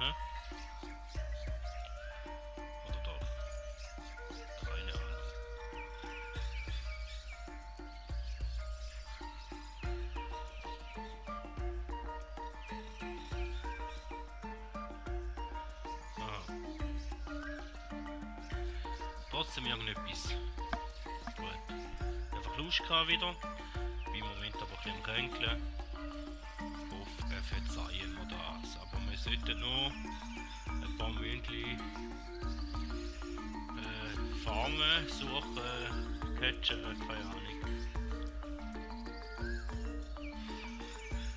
Hä? Oder doch? Keine Ahnung. Aha. Trotzdem irgendetwas. Gut. Einfach Lust gehabt wieder. Wie im Moment aber ein bisschen am Kränkeln. Verzeihen wir das. Aber wir sollten noch ein paar Mündchen farmen, suchen, catchen, keine Ahnung.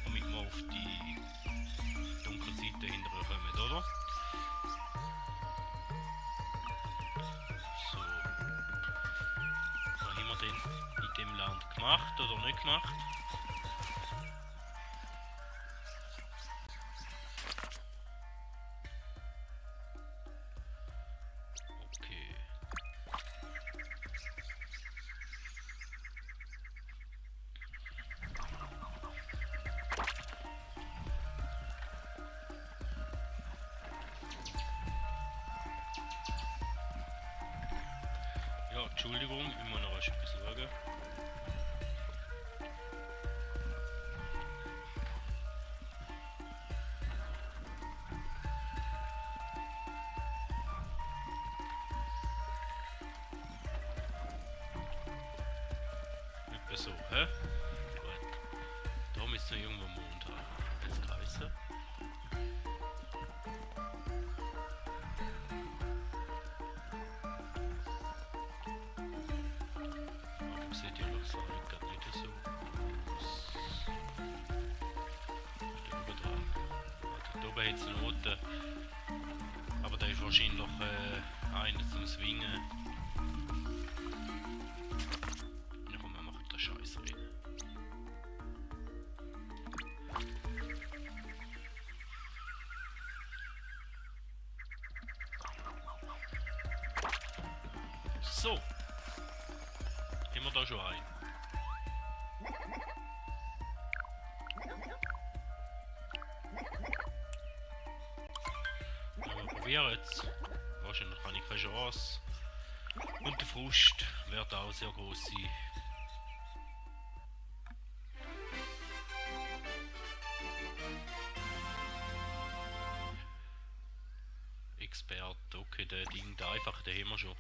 Damit wir auf die dunkle Seite hinterher kommen, oder? So. Was haben wir denn in dem Land gemacht oder nicht gemacht? Ja, Entschuldigung, immer noch etwas schauen. Etwa so, hä? Gut. Da müssen wir irgendwo Mond haben. Jetzt geheißen. Aber sieht ja noch so gerade nicht so aus. Da oben dran. Da oben hat es einen roten. Aber der ist wahrscheinlich einer zum Swingen. Ja, komm, wir machen den Scheiß rein. So. Haben wir da schon einen. Ja, wir probieren jetzt. Wahrscheinlich habe ich keine Chance. Und der Frust wird auch sehr groß sein. Experte, okay, der Ding, der einfach, den haben wir schon.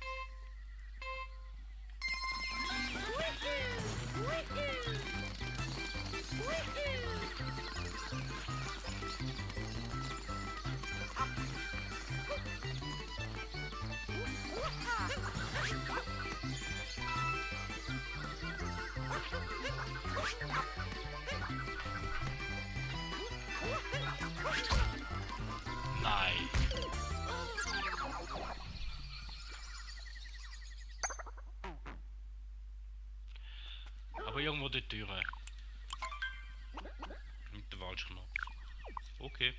Nein. Aber irgendwo die Türe. Mit dem Walschknopf. Okay.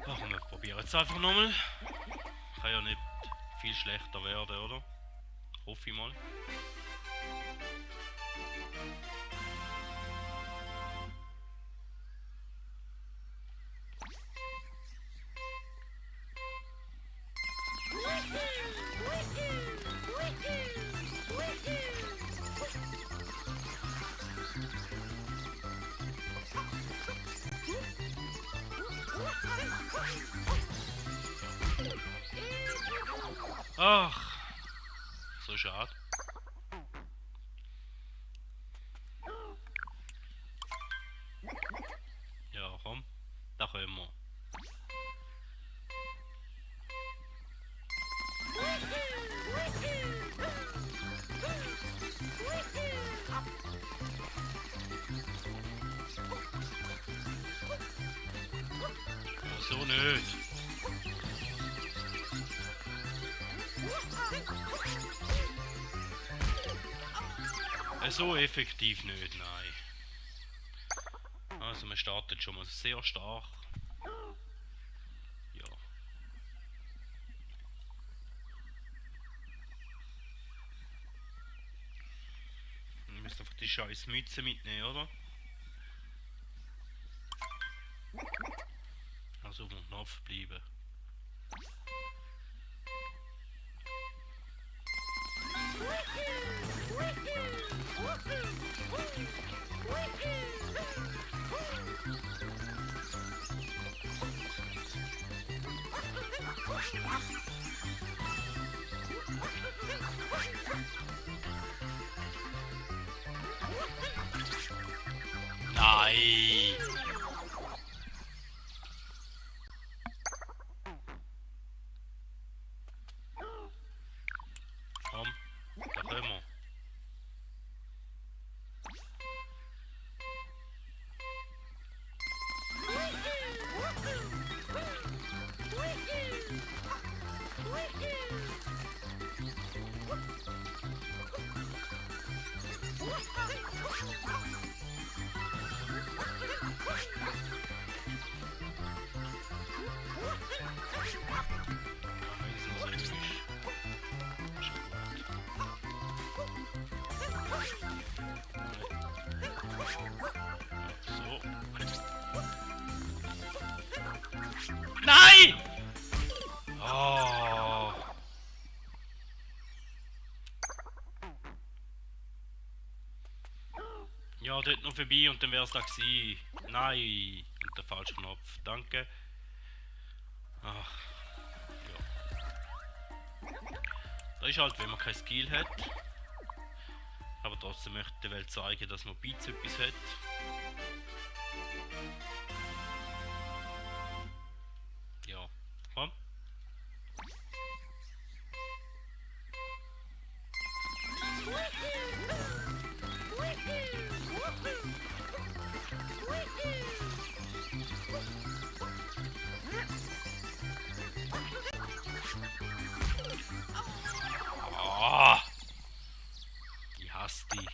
Ach, wir probieren jetzt einfach nochmal. Kann ja nicht viel schlechter werden, oder? Hoffe ich mal. Ach, so schade. Ja, komm, da können wir. Ja, so nicht. So effektiv nicht, nein. Also man startet schon mal sehr stark. Ja. Man müsste einfach die scheiß Mütze mitnehmen, oder? also auf dem Knopf bleiben. Nein! Komm, da können wir. Nein! Oh. Ja, dort noch vorbei und dann wäre es da gewesen. Nein! Und der falsche Knopf. Danke. Ach. Ja. Das ist halt, wenn man kein Skill hat. Aber trotzdem möchte ich der Welt zeigen, dass man Beats etwas hat. Ja, komm. Oh, ich hasse die.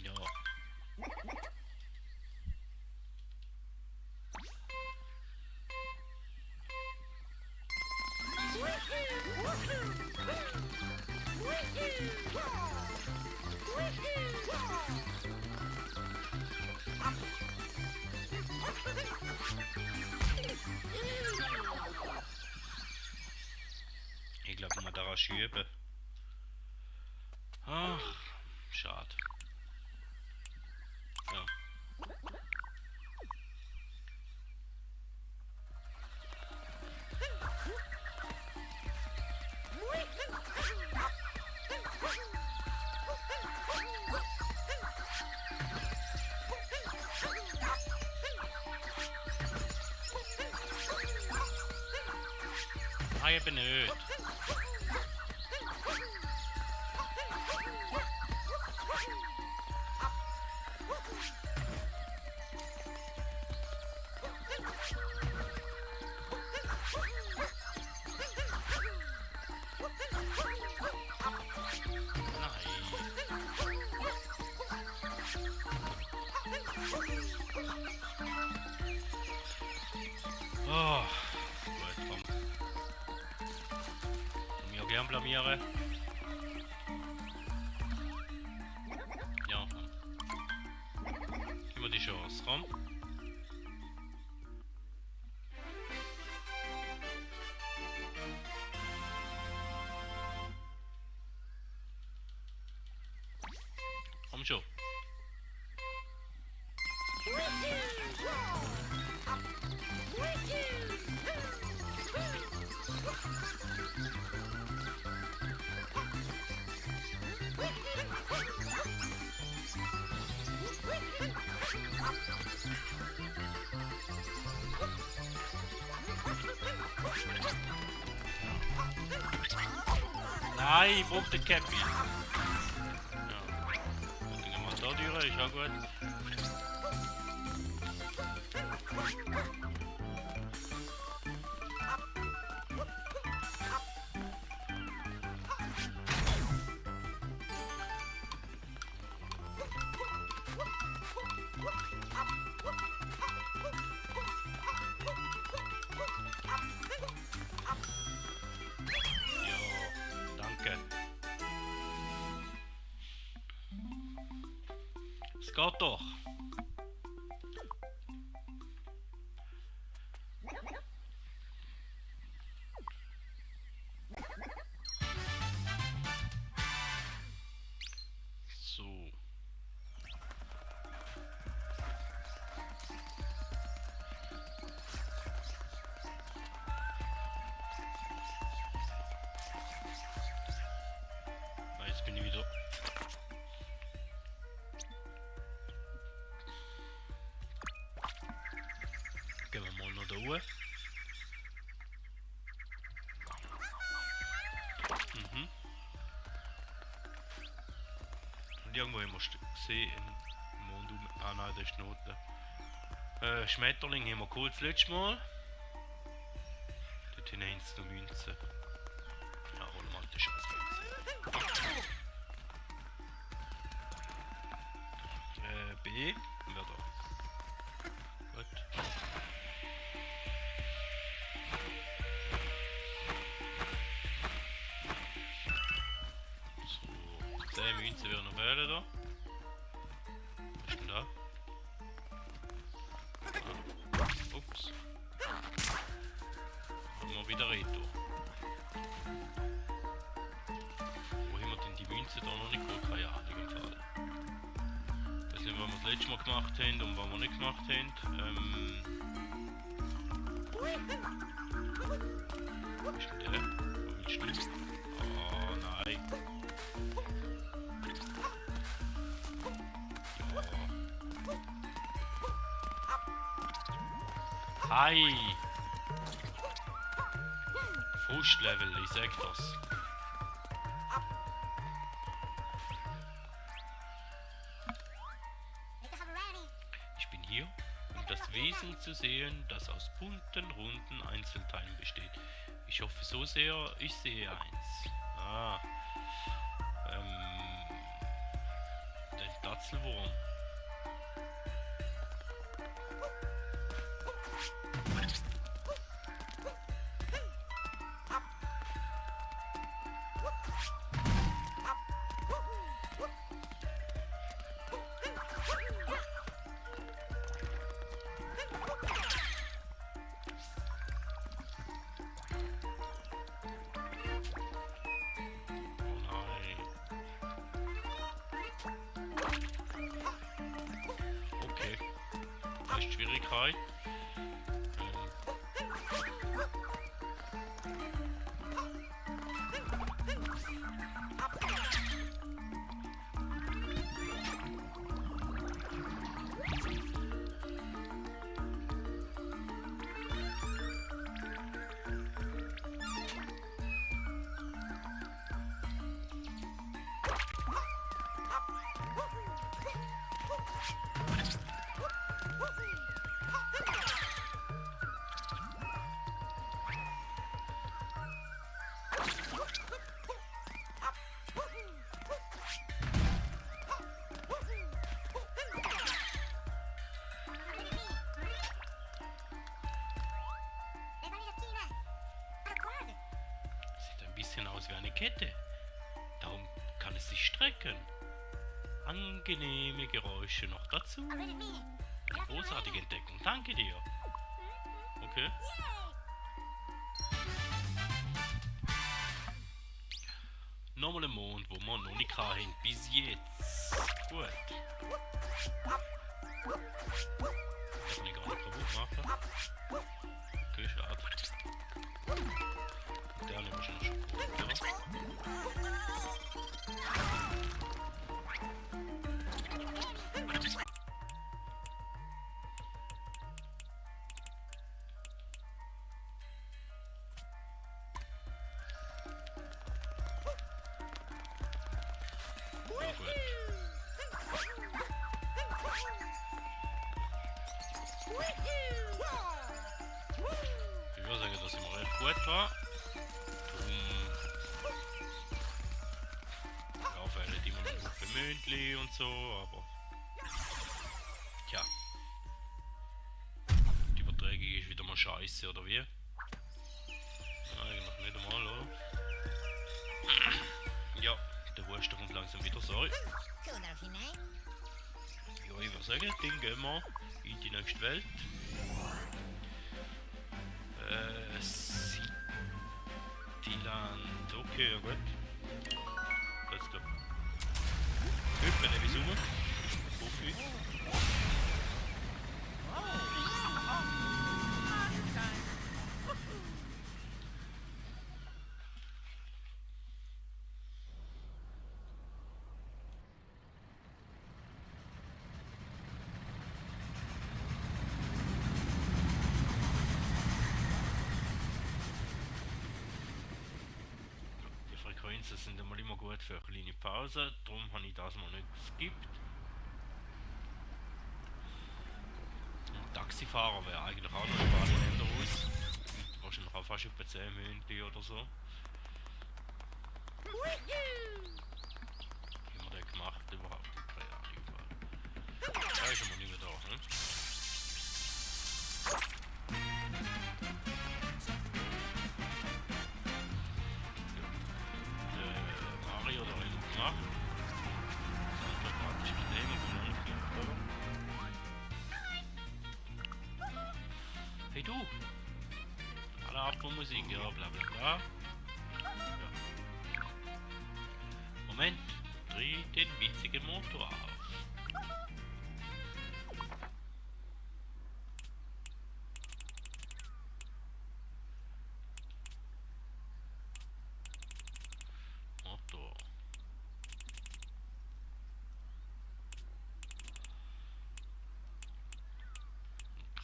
Ja. Ich glaube, man daran schieben. Ach, schade. Ja. Nein, eben nicht. Oh, gut, komm. Ich mich gern blamieren. Ja, komm. Gib mir die Chance, komm. Komm schon. Nein, ich brauche den Cappy. Ja. Dann gehen wir da durch, ist auch gut. Es geht doch. Und irgendwo haben wir gesehen, im Mond um. Ah nein, das ist die Note. Schmetterling haben wir geholt das letzte Mal. Dort hinein sind noch Münzen. Ja, holen wir die Scheißmünze. B. Wer da? Gut. So, 10 Münzen werden noch wählen da. Was ist denn da? Ah, ups. Haben wir wieder Retour. Wo haben wir denn die Münzen da noch nicht geholt? Keine Ahnung im Fall. Ich weiß nicht, was wir das letzte Mal gemacht haben und was wir nicht gemacht haben. Wo ist denn der? Wo willst du? Oh nein. Ja. Hi! Frustlevel, ich sag das. Ich bin hier, um das Wesen zu sehen, das aus bunten, runden Einzelteilen besteht. Ich hoffe so sehr, ich sehe eins. Ah. Den Datzelwurm. Schwierigkeit. Aus wie eine Kette. Darum kann es sich strecken. Angenehme Geräusche noch dazu. Eine großartige Entdeckung. Danke dir. Okay. Nochmal ein Mond, wo wir noch nicht haben. Bis jetzt. Gut. Das kann ich gar nicht kaputt machen. Okay, schade. Der nehmen wir schon Schokolade. Ich würde sagen, dass immer recht gut war. Ja, vielleicht immer noch gut Mündli und so, aber. Tja. Die Übertragung ist wieder mal scheiße, oder wie? Eigentlich nicht einmal, oder? Ja, der Husten kommt langsam wieder, sorry. Ja, ich würde sagen, dann gehen wir in die nächste Welt. Cityland, okay, ja gut. Let's go. Hüpfen, ne, wie rum? Profi. Inseln sind einmal immer gut für eine kleine Pause, darum habe ich das mal nicht geskippt. Ein Taxifahrer wäre eigentlich auch noch ein paar Länder aus. Wahrscheinlich auch fast etwa 10 Minuten oder so. Wie haben wir den gemacht überhaupt? Keine Ahnung. Da ist aber nicht mehr da, ne? Mario da immer gemacht. Das andere praktisch mit dem, wo noch nicht gemacht habe. Hey du! Alle Abendmusik, ja, bla bla bla. Ja. Moment, dreh den witzigen Motor auf. Motor.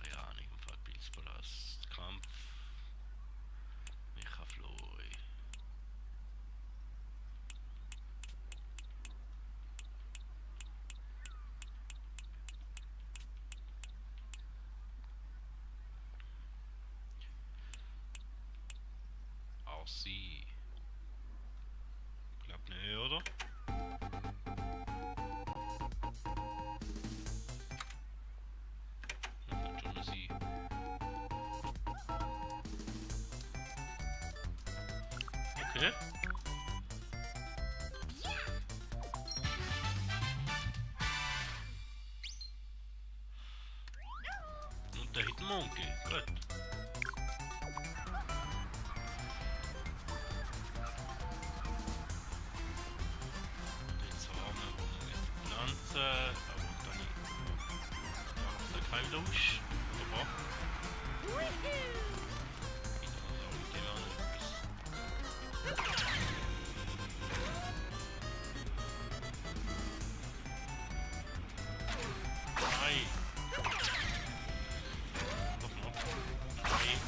Keine Ahnung, im Fall Pilzpalast, Kampf. Micha Flori. RC. Glaub nicht, oder? Das wird schon sein. Okay. Und der Hidden Monkey. Gut. Jetzt haben wir Pflanzen, aber dann ja, der Keimdusch. Oder was? Ich kann auch mit dem auch noch etwas. Nein! Doch noch. Nein!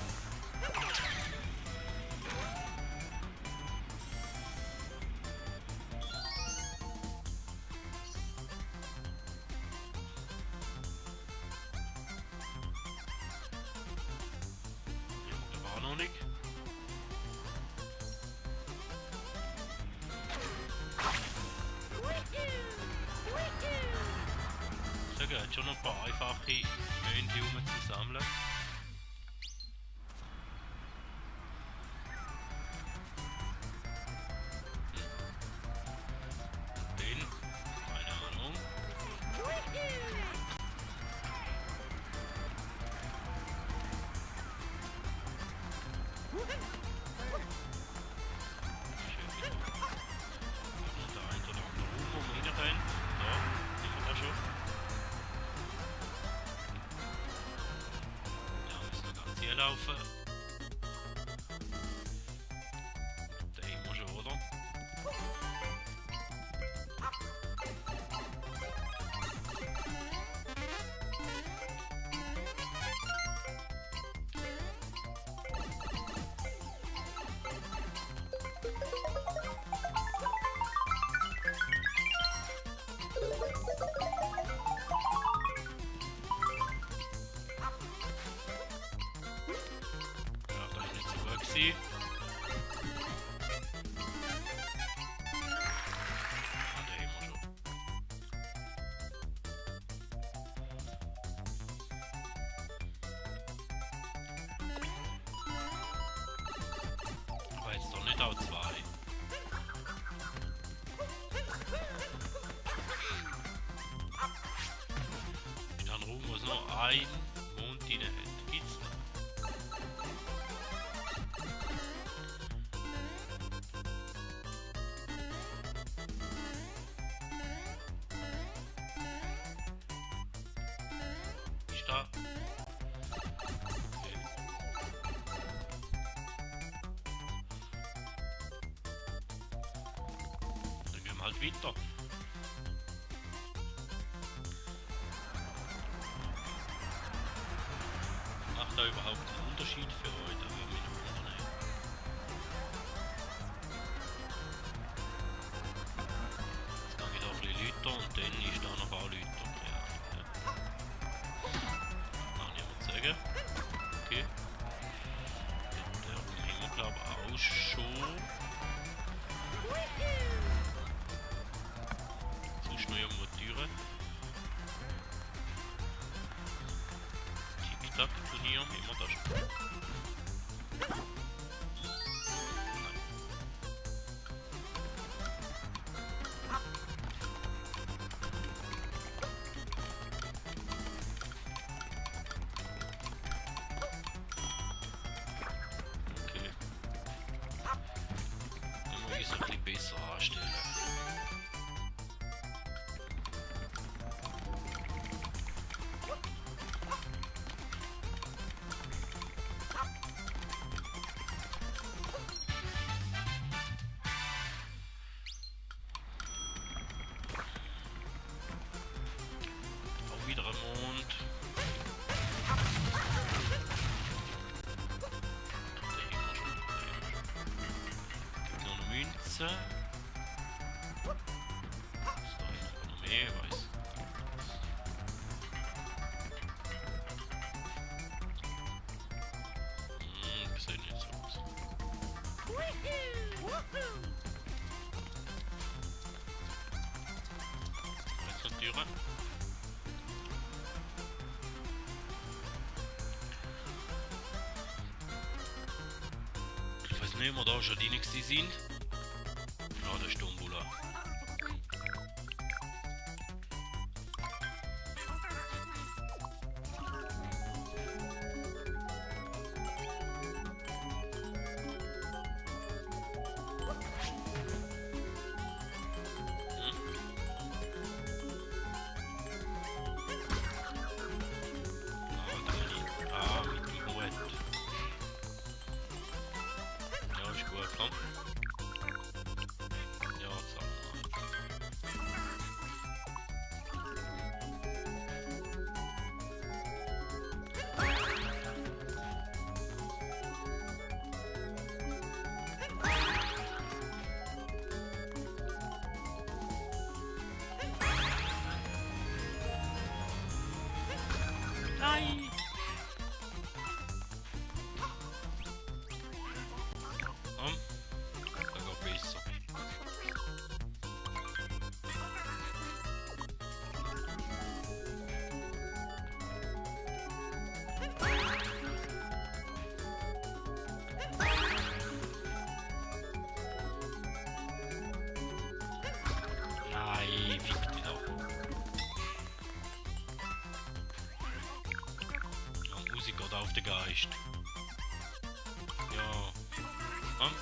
Ja, der war noch nicht. So geht schon noch ein paar einfache Mönche zu sammeln. Den, keine Ahnung. Schön wieder. Und der ein oder andere Raum, wo man reinrennt. Da, sind wir da schon. Da müssen wir ganz hier laufen. Da haben wir schon, oder? Ja, das ist nicht so gut gewesen. Ah, da haben wir schon. Aber jetzt doch nicht auch zwei. Ist da ein Raum, wo es nur ein Mond rein hat? Gibt's noch? Ist da? Okay. Dann gehen wir halt weiter. Macht da überhaupt einen Unterschied für euch? Da würde mich noch wundern. und dann ist da noch anläutern. Ja. Kann niemand sagen. Okay. Den haben wir glaube ich auch schon. Sonst noch irgendwo Türen. Tic-Tac-Turnier, immer das. Besser anstellen. Auch wieder ein Mond. Gibt noch eine Münze. Weiß. Sieht nicht so aus. Jetzt noch Türen. Ich weiß nicht, ob wir da schon drin sind. Ja, das ist Tombola. Nein! Da geht besser. Nein, fick dich doch. Musik geht auf den Geist. Ja. Komm.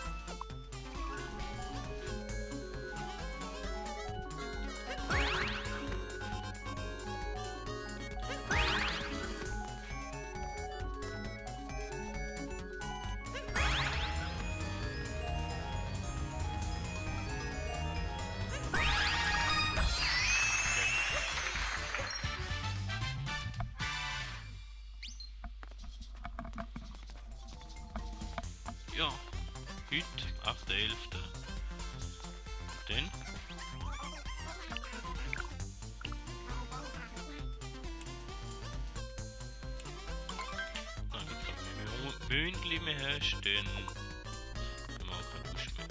Ja, heute, 8.11. Dann? Nein, ich glaube, wenn du Bündchen mehr hast, dann haben wir auch keine Lust mehr.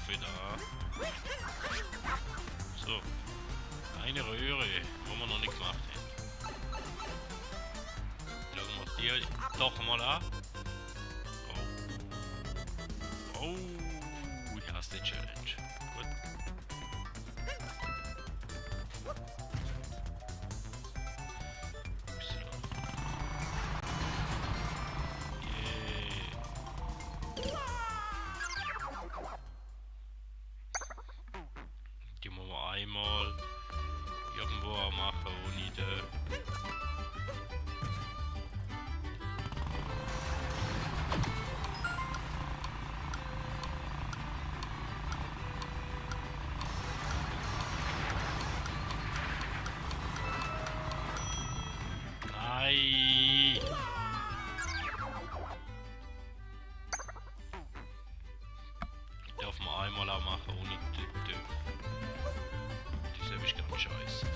wieder an. So. Eine Röhre, wo wir noch nicht gemacht haben. Schauen wir uns die doch mal an. Oh. Oh, ich hasse die Challenge. Gut. Die müssen wir einmal irgendwo machen, ohne den. Nein! Darf man einmal auch machen, ohne den. Das ist ganz scheiße.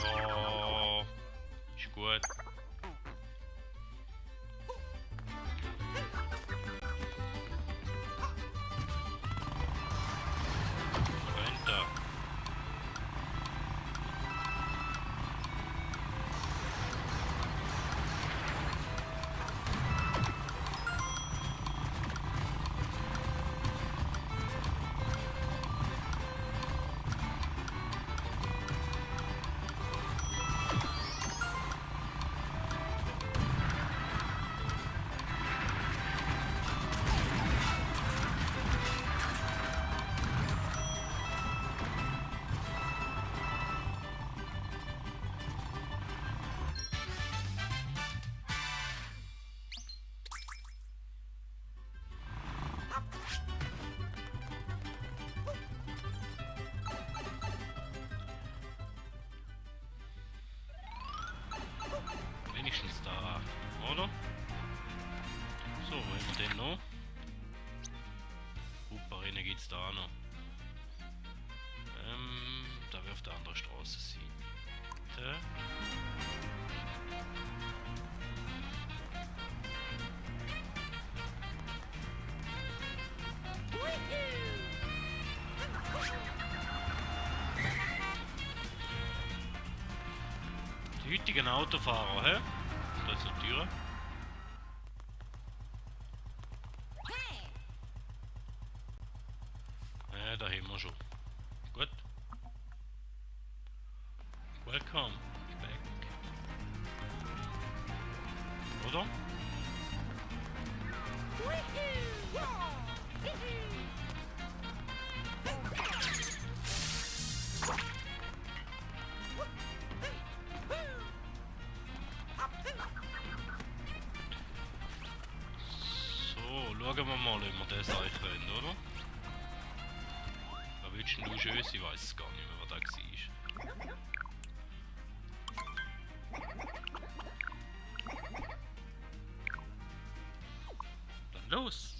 Ja, ist gut. Runter. Wenigstens da, oder? So, wo haben wir den noch? Huparene geht's da noch. Da wir auf der anderen Straße sind. Die heutigen Autofahrer, hä? Da ist eine Tür. Ja, da haben wir schon. Gut. Welcome back. Oder? So, schauen wir mal, ob wir das eigentlich können, oder? Da willst du schön, ich weiß es gar nicht mehr, was da war. Dann los!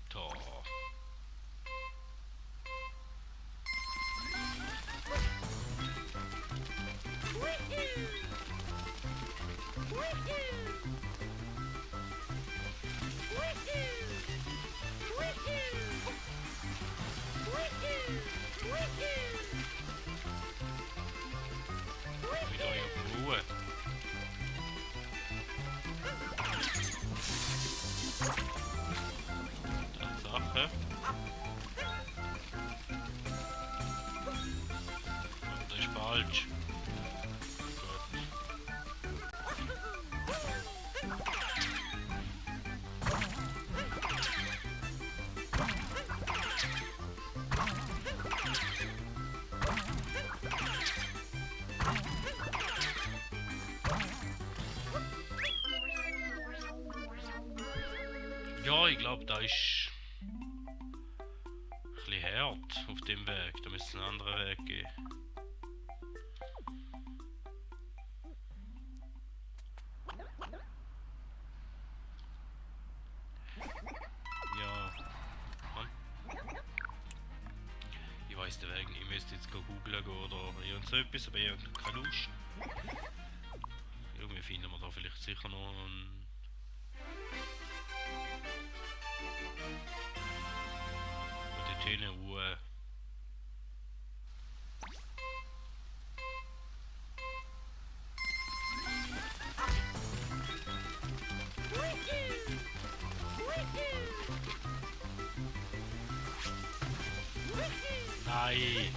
Da. Wieder in Ruhe. Sache. Das ist falsch. Gut. Ja, ich glaube, da ist ein bisschen hart auf dem Weg. Da müsste es einen anderen Weg geben. Ja. Komm. Ich weiß den Weg nicht. Ich müsste jetzt googlen oder irgend so etwas, aber ich habe keine Lust. Irgendwie finden wir da vielleicht sicher noch einen. Dort hinten Uhr. Nein!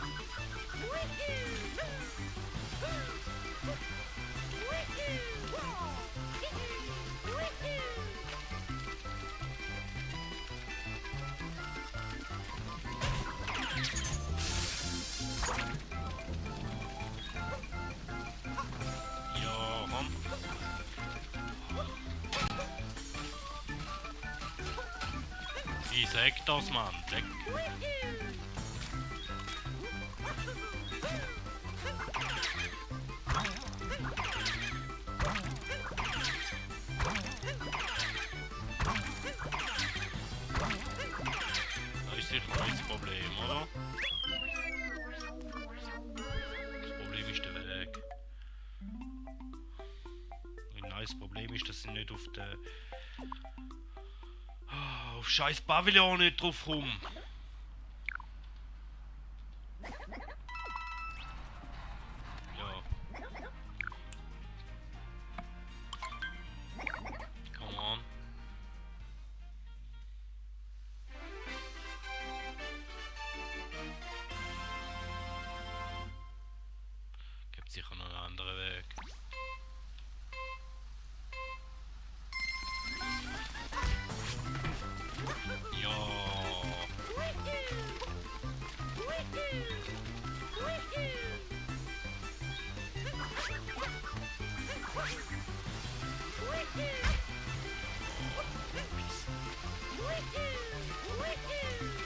Ja, komm. Ich sag das, Mann. Leck. Das ist sicher nicht das Problem, oder? Das Problem ist der Weg. Nein, das Problem ist, dass ich nicht auf der... auf scheiß Pavillon nicht drauf rum. Ja. Come on. Gibt sicher noch einen anderen Weg. Ja.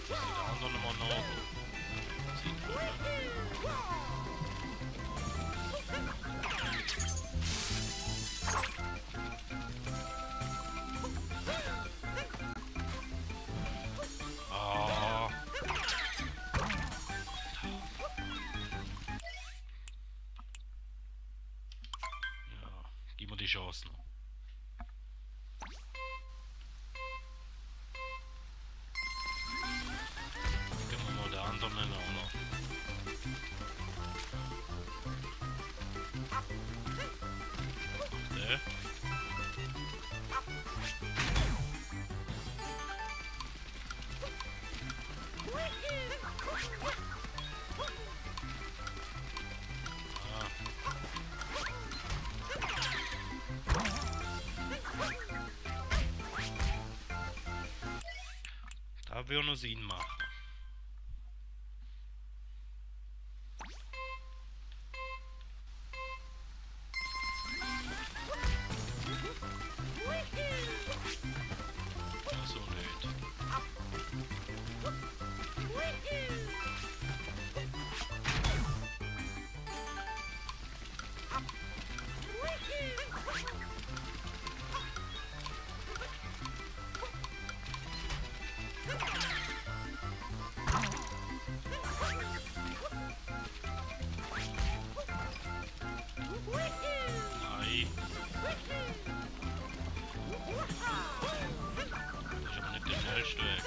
Die anderen mal noch. Sieht gut, ne? Ah. Ja, gib mir die Chance noch. Gib mir mal den anderen auch noch. Der. Ah. Da würde noch Sinn machen. So nicht. Nein. Das ist aber nicht der schnellste Weg.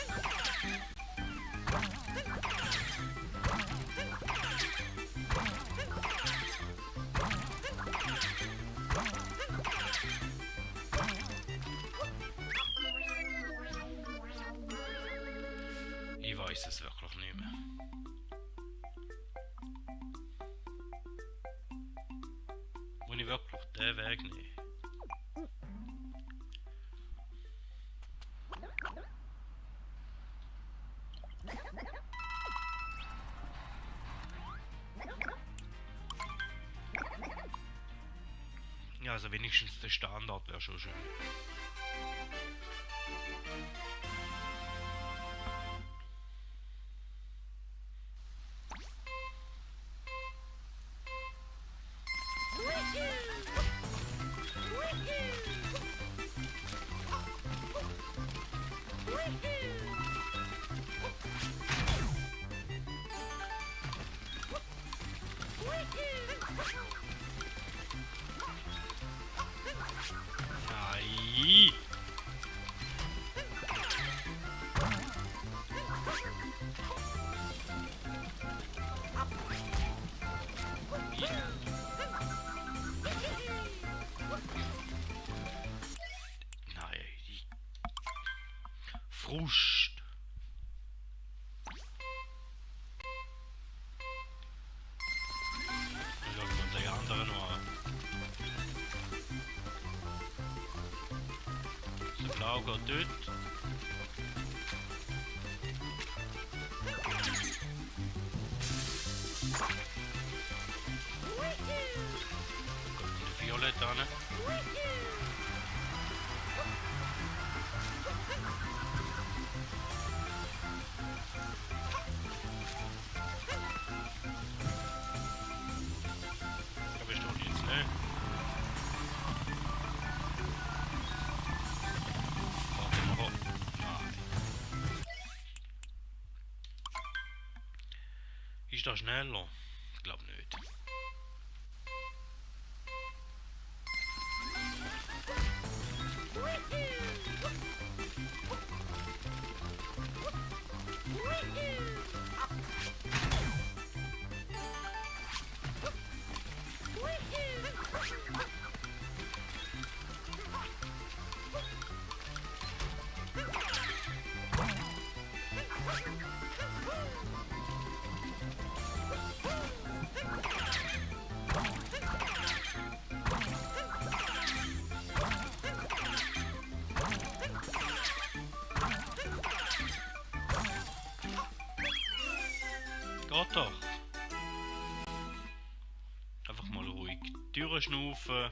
Ich weiß es wirklich nicht mehr. Muss ich wirklich den Weg nehmen? Ja, also wenigstens der Standard wäre schon schön. Nein! Frust. Ich schauen wir die anderen noch an. Das Blau geht dort. Geht in die Violette an. Ist das schneller? Ich glaube nicht. Geht doch. Einfach mal ruhig durchschnaufen.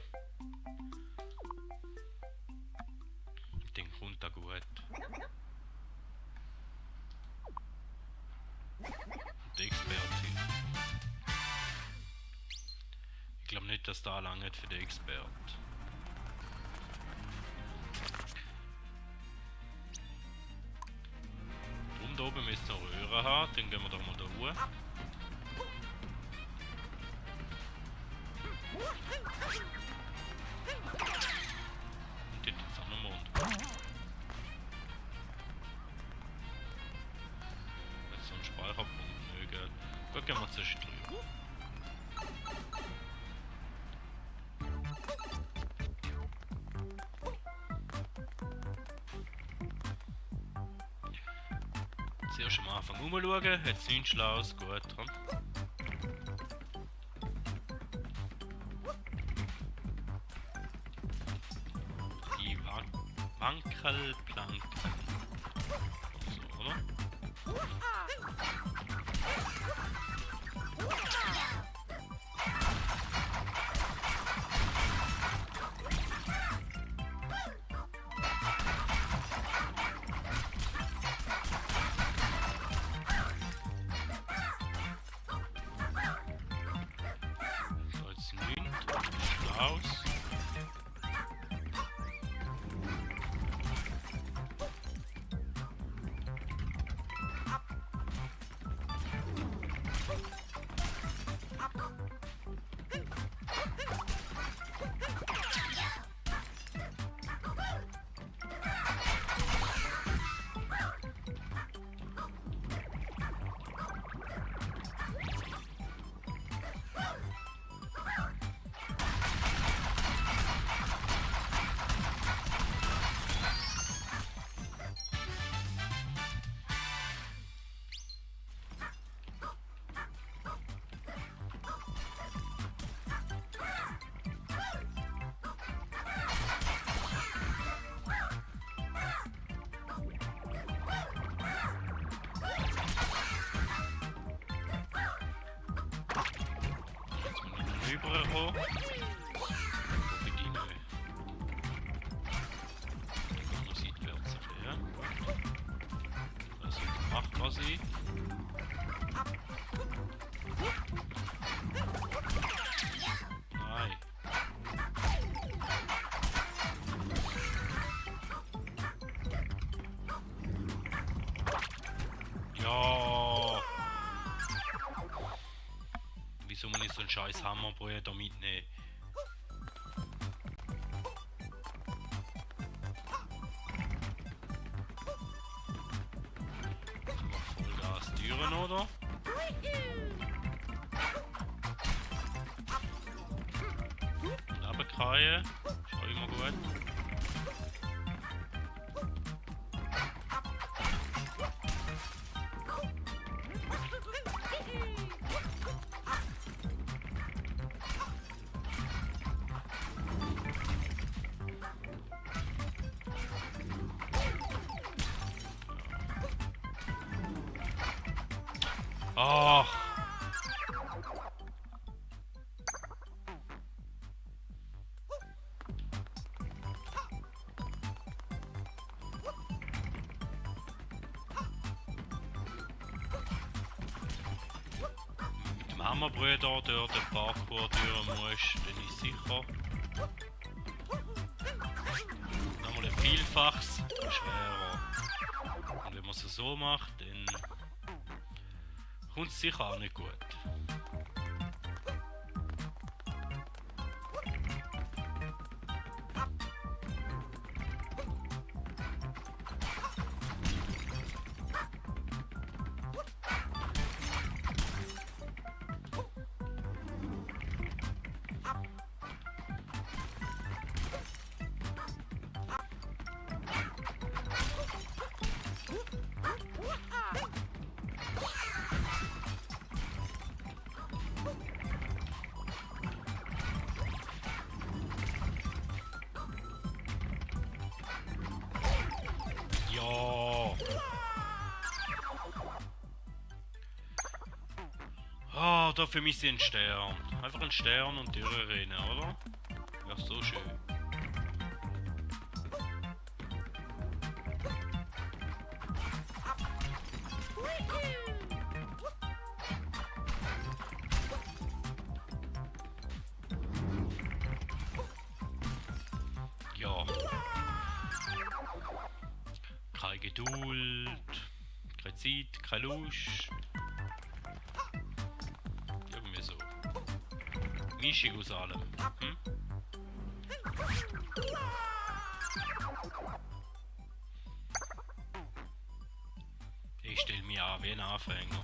Dann kommt das gut. Und der Experte. Ich glaube nicht, dass da lange für den Expert. Da oben müssen wir eine Röhre haben, dann gehen wir doch mal da hoch. Und dort ist auch noch Mond. Das ist so ein Speicherpunkt, nö, gell. Gut, gehen wir zuerst drüber. Zuerst am Anfang umschauen, hat es nichts Schlaues, gut. Die Wankelplanken. So, oder? Aus. Rüberkommen. Für die neu. Dann muss ich seitwärts erklären. Das sollte machbar sein. Nein. Ja. Wieso muss ich so einen scheiß Hammerbrüder mitnehmen? Vollgas Türen, oder? Und runterkreien. Ist auch immer gut. Ach. Mit dem Hammerbrüder dort den Parkour durch musst, dann ist sicher. Nochmal ein Vielfaches schwerer. Und wenn man es so macht, dann kommt es sicher auch nicht gut. Ja. Ah, da für mich ein Stern. Einfach ein Stern und durchrennen, oder? Wäre so schön. Ja. Keine Geduld, keine Zeit, keine Lust. Irgendwie so. Mischung aus allem. Hm? Ich stelle mich an wie ein Anfänger.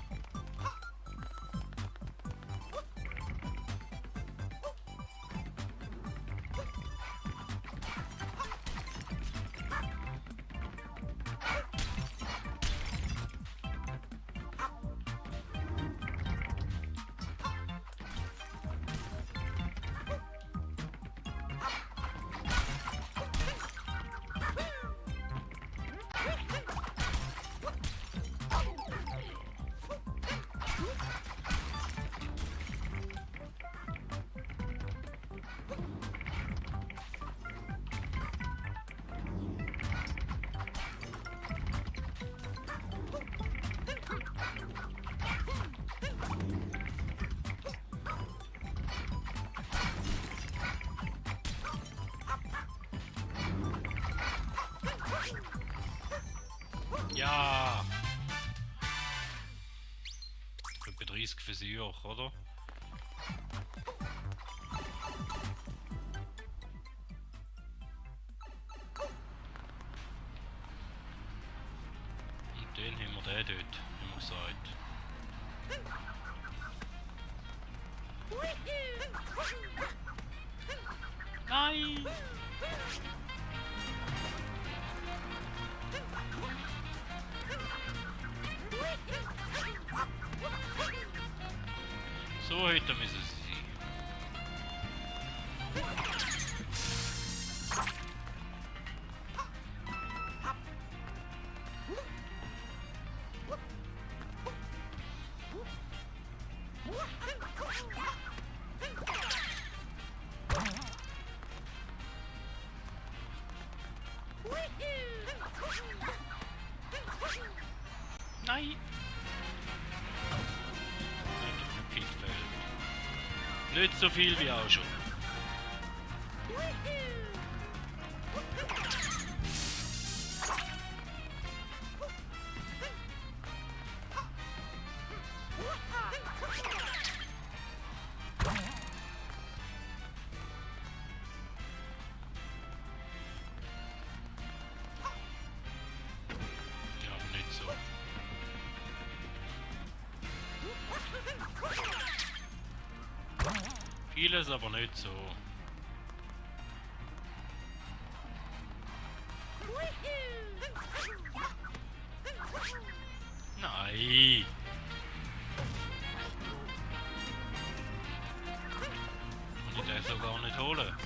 Ja! Etwa 30 Versuche, oder? Und den haben wir den dort, wie man gesagt. Nein! So hätte müssen sie sein. Nein! Nicht so viel wie auch schon. Vieles, aber nicht so. Nein! Und ich darf so gar nicht holen.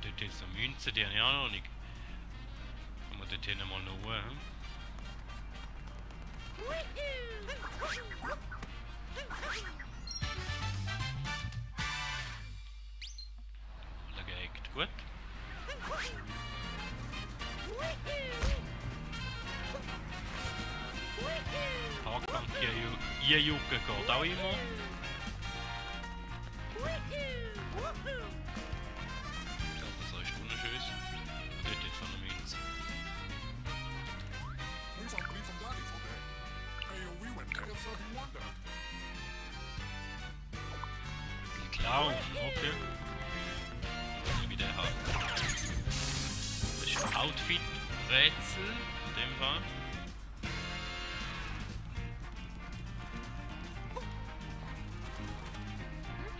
Dort jetzt noch Münzen, die habe ich auch noch nicht. Kann man dort hinten mal noch holen. Alle gehackt, gut. Haarkrank hier jucken geht auch immer. Was heißt wunderschön? Und dort jetzt noch eine Münze. Ein Clown, okay. Ich wie der hat. Das ist ein Outfit-Rätsel in dem Fall.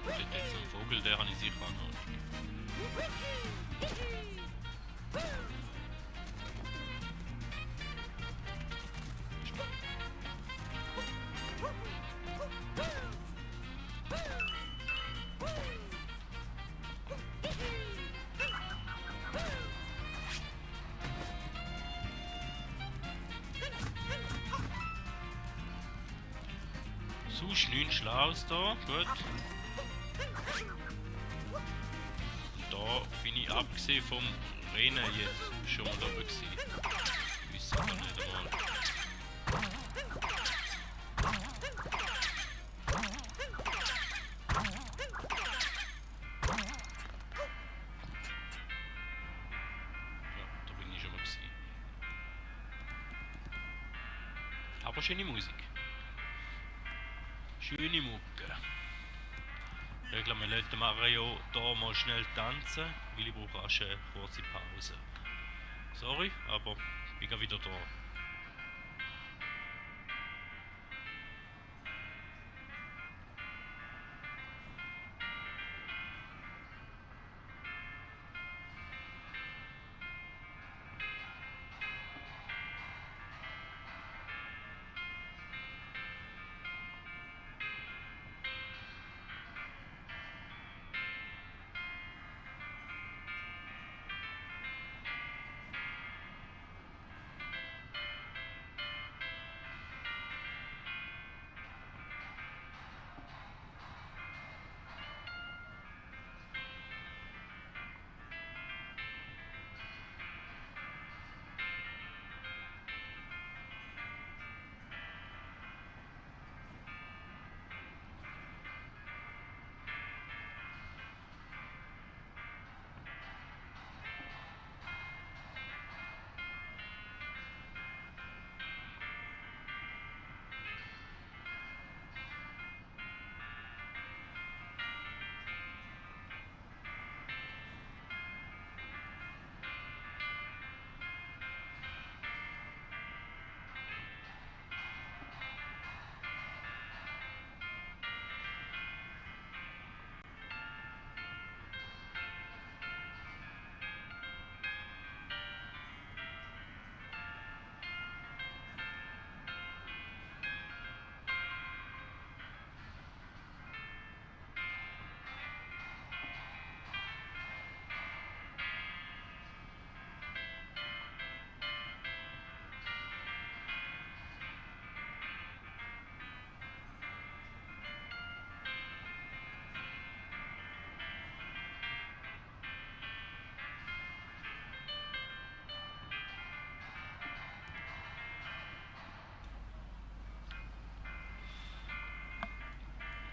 Und dort jetzt ein Vogel, der habe ich sicher auch noch. Sonst nichts Schlaues da, gut. Und da bin ich abgesehen vom Rennen jetzt schon mal da gewesen. Ich weiß aber nicht einmal. Ja, da bin ich schon mal gewesen. Aber schöne Musik. Schöne Mucke. Ich glaube, wir lassen Mario hier mal schnell tanzen, weil ich brauche rasch eine kurze Pause. Sorry, aber ich bin gleich wieder da.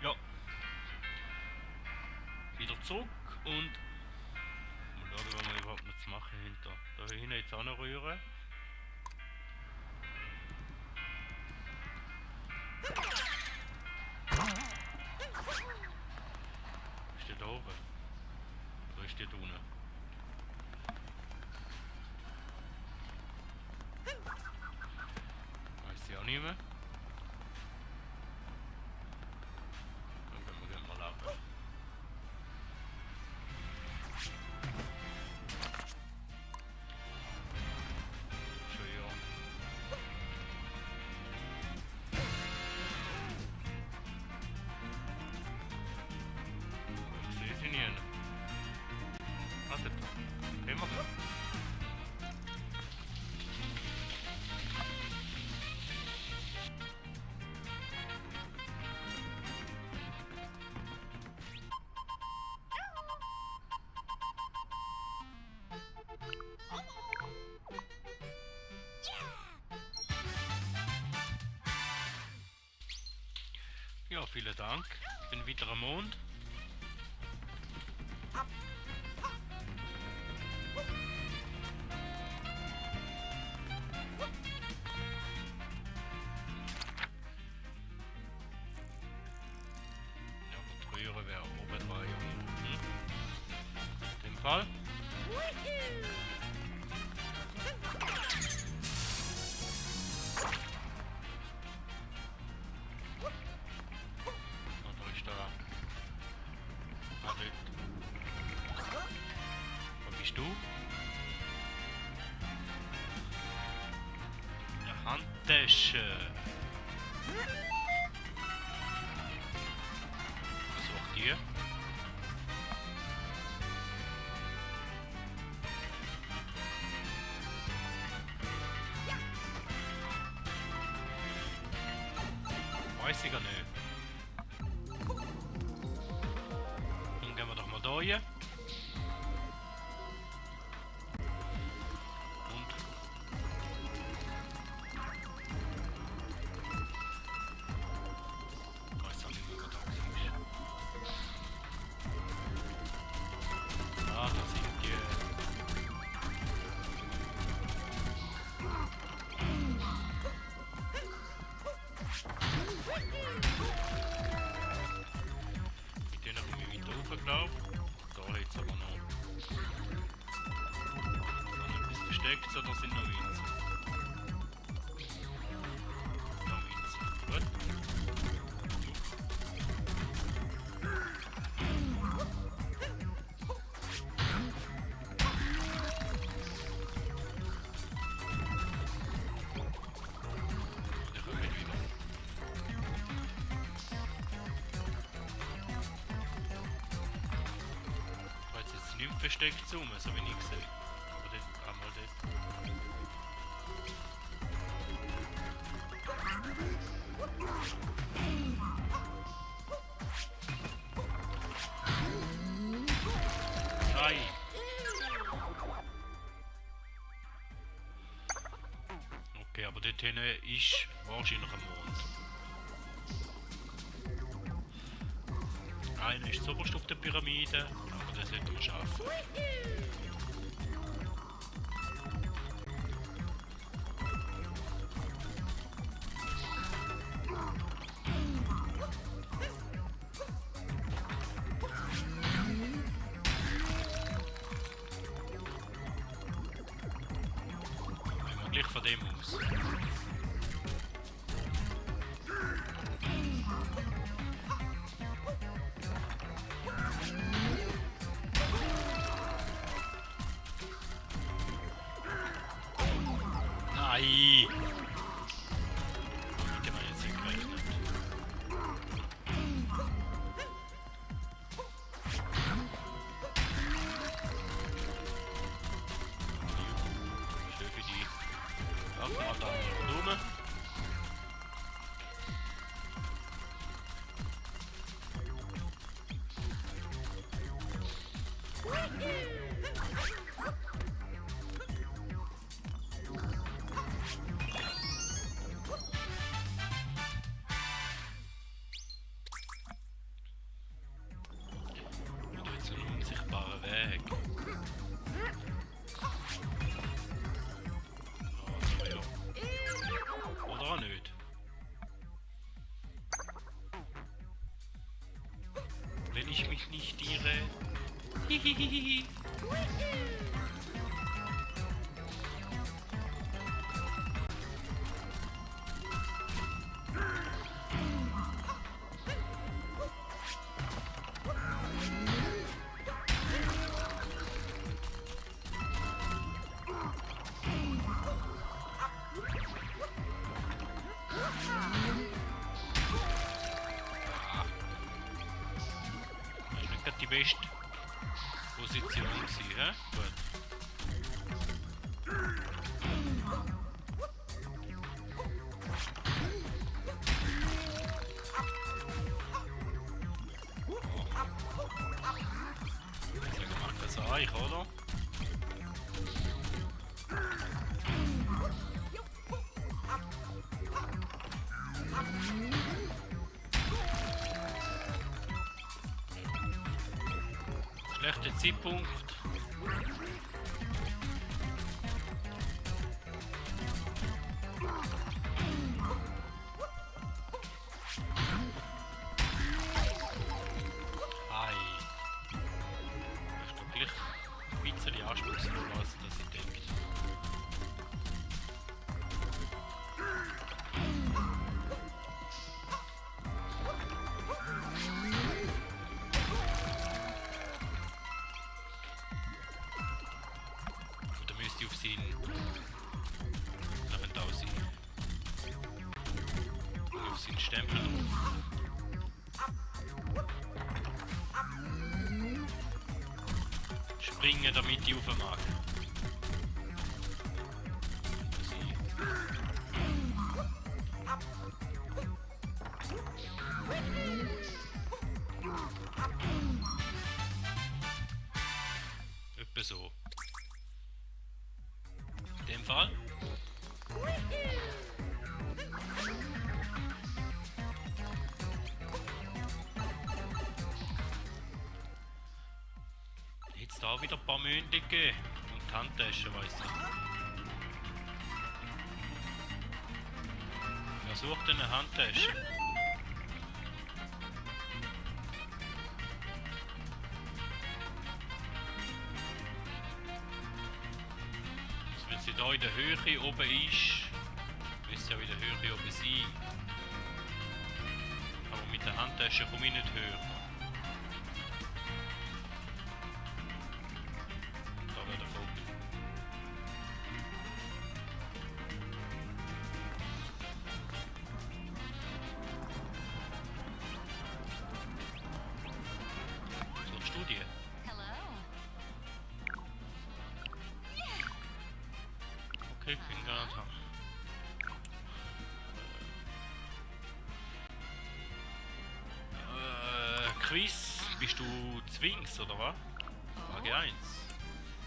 Ja. Wieder zurück und mal schauen, was wir überhaupt noch zu machen hinter. Da hinten jetzt auch noch rühren. da oben. Wo ist die da unten? Weiß ich auch nicht mehr. Dann gehen wir mal laufen. Schon ja. Ich sehe sie nicht. Wartet. Gehen wir. Ja, vielen Dank. Ich bin wieder am Mond. Ja, aber die Röhre wäre oben dran. In dem Fall. Oder ist da? Ah, dort. Wo bist du? Eine Handtasche. Versuch die. Weiß ich gar nicht. Dann gehen wir doch mal da rein. Und weiß auch nicht, wo da ist. Ah, da sind die. Mit denen komme ich weiter hoch, glaube ich. Da hat es aber noch. Noch etwas versteckt oder sind noch Winzer? Noch Winzer. Gut. Dann kommen wir wieder. Da hat jetzt nichts versteckt so wie ich gesehen. Aber dort, einmal dort. Nein! Okay, aber dort hinten ist wahrscheinlich ein Mond. Einer ist zuoberst auf der Pyramide, aber das sollten wir schaffen. Gehen wir gleich von dem aus. Nein! Mit dem habe ich jetzt nicht gerechnet. Schön für die. Ach, mal da Blume. Und da ist ein unsichtbarer Weg. Also ja. Oder auch nicht. Wenn wenn ich mich nicht irre. Hihihihi. Die beste Position gewesen, hä? Gut. Also gemacht das Eich, oder? Schlechter Zeitpunkt. Hi. Das ist doch gleich ein bisschen anspruchsvoller, als dass ich denke. Auf seinen Inventar sein. Und auf seinen Stempel drauf. Springen, damit ich rauf mag. Etwa so. In dem Fall. Jetzt da wieder ein paar Mündige und Handtaschen, weiss ich. Wer sucht denn eine Handtasche? Wenn sie da in der Höhe oben ist, müsste ja in der Höhe oben sein. Aber mit der Handtasche komme ich nicht höher. Da wäre der Vogel. So, Studie. Okay, können wir nicht haben. Quiz, bist du Zwings oder was? Frage 1.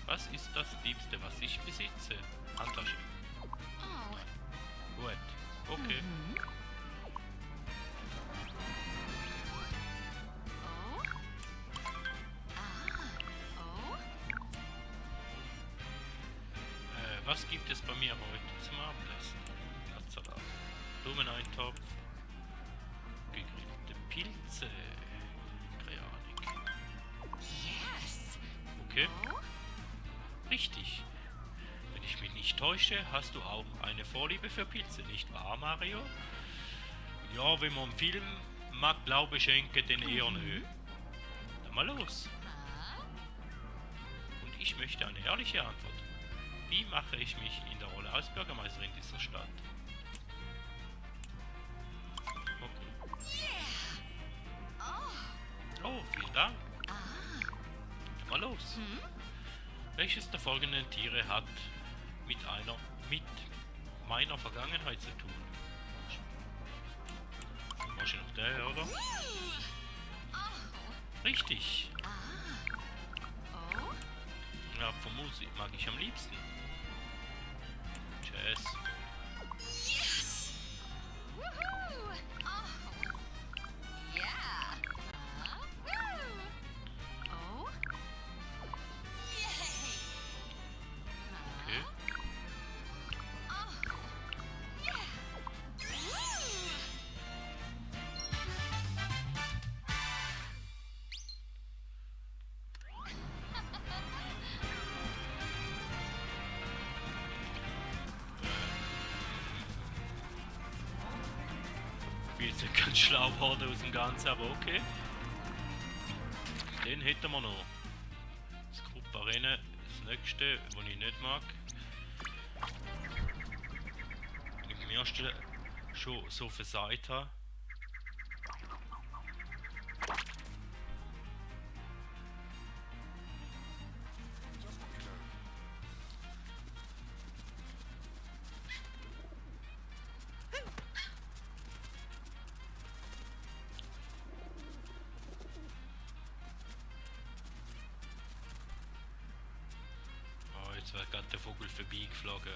Was ist das Liebste, was ich besitze? Handtasche. Gut, okay. Was gibt es bei mir heute zum Abendessen? Blattsalat, Blumeneintopf, gegrillte Pilze, Kreanik. Okay. Richtig. Wenn ich mich nicht täusche, hast du auch eine Vorliebe für Pilze, nicht wahr, Mario? Ja, wenn man einen Film mag, Glaube schenke, den eher nö. Dann mal los. Und ich möchte eine ehrliche Antwort. Wie mache ich mich in der Rolle als Bürgermeisterin dieser Stadt? Okay. Oh, vielen Dank. Dann mal los. Welches der folgenden Tiere hat mit meiner Vergangenheit zu tun? Wahrscheinlich der, oder? Richtig. Ja, von Musik mag ich am liebsten. Jazz. Okay. Ist nicht ganz schlau geworden aus dem Ganzen, aber okay. Den hätten wir noch. Das Gruppenrennen, das nächste, was ich nicht mag. Ich im ersten schon so versagt habe. Jetzt wird gerade der Vogel vorbeigeflogen.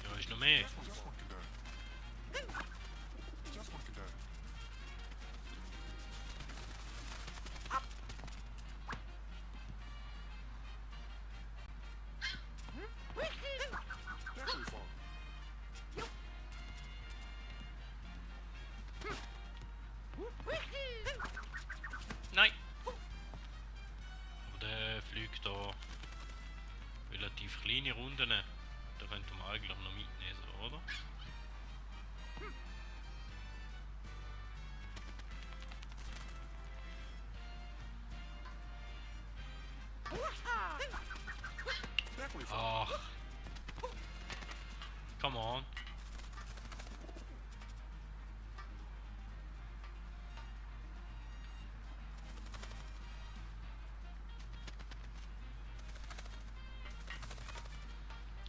Ja, ist noch mehr. Nein! Aber der fliegt da relativ kleine Runden. Da könnte man eigentlich noch mitnehmen, so, oder? Ach! Come on!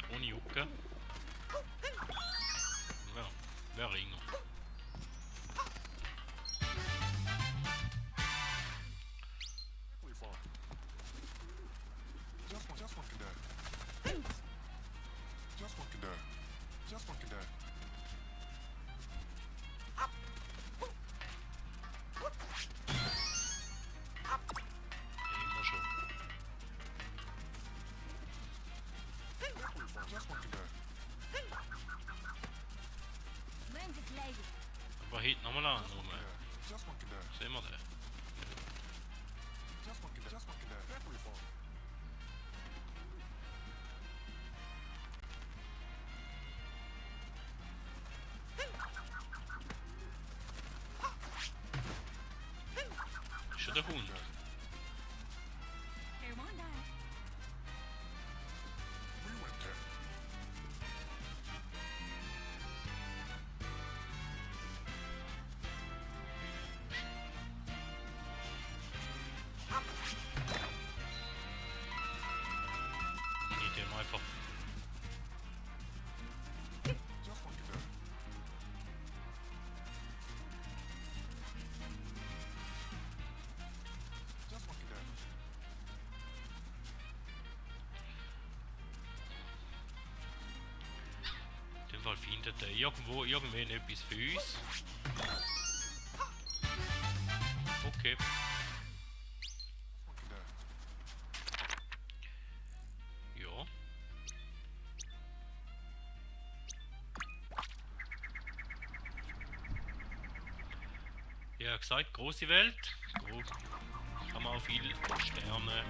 Ohne Jucke. Ja, wer ringer. Immer schon. Aber hinten nochmal an, rum. Sehen wir den? Ist schon der Hund. Ich dem einfach. In dem Fall findet er irgendwen etwas für uns. Okay. Ja. Ja, gesagt, große Welt. Kann man auch viele Sterne,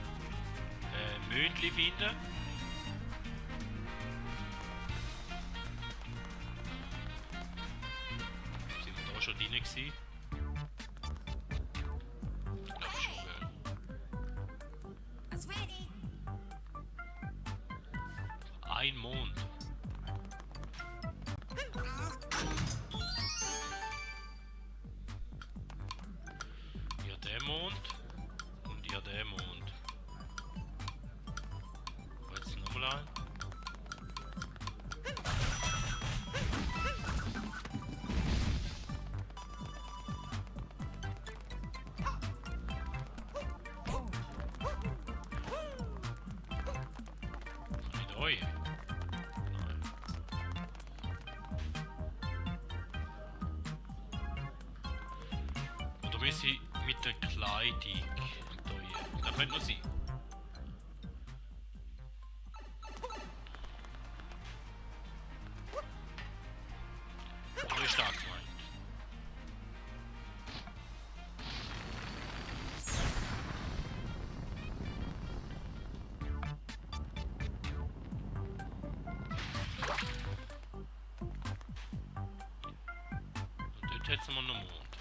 Mondli finden. Sind wir da schon drin gewesen? Ich glaube schon, gell. Ein Mond. Hier der Mond und hier der Mond. Jetzt nochmal ein. Nicht euch. Nein. Oder muss ich mit der Kleidung da? Das könnte noch sein. Oder ist das gemeint? schätzen wir noch Mond.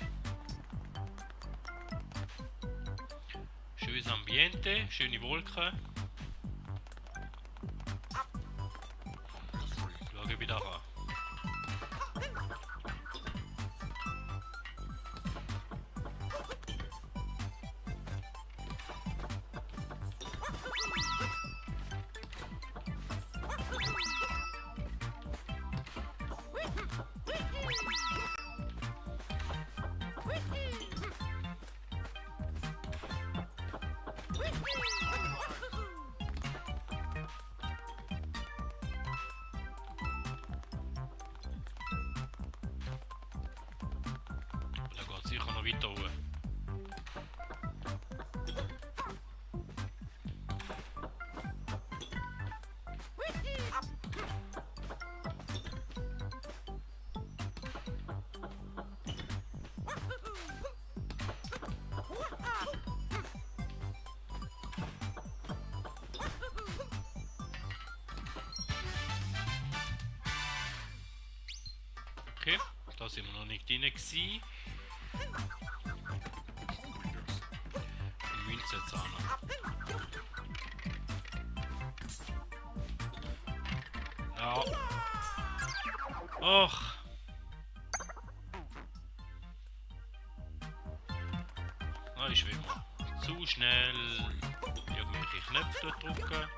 Schönes Ambiente, schöne Wolken. Schaue wieder an. Da geht sicher noch weiter hoch. Okay, da sind wir noch nicht drin gewesen. Die Münze jetzt auch noch. Ja. Och. Na, ich will mal zu schnell irgendwelche Knöpfe drücken.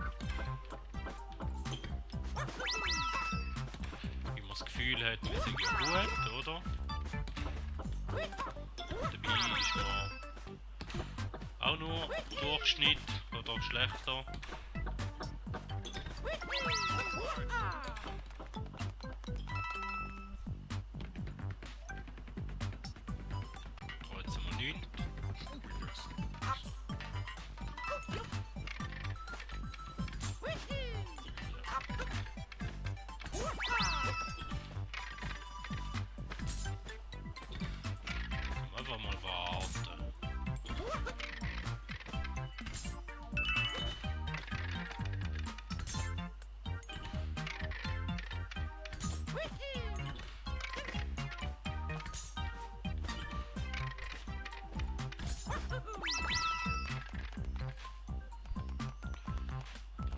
Das Gefühl hat, wir sind ja gut, oder? Dabei ist man auch nur Durchschnitt oder schlechter. Kreuzen wir 9. Einfach mal warten.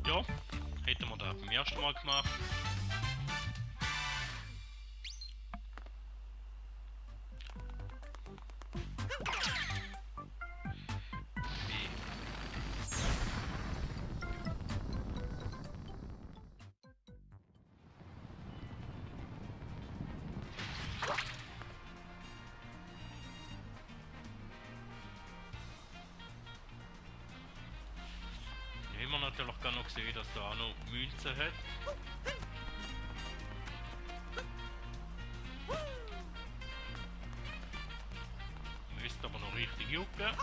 Ja, hätten wir das beim ersten Mal gemacht. Haben wir natürlich gar noch gesehen, dass da auch noch Münzen hat. Müsste aber noch richtig jucken.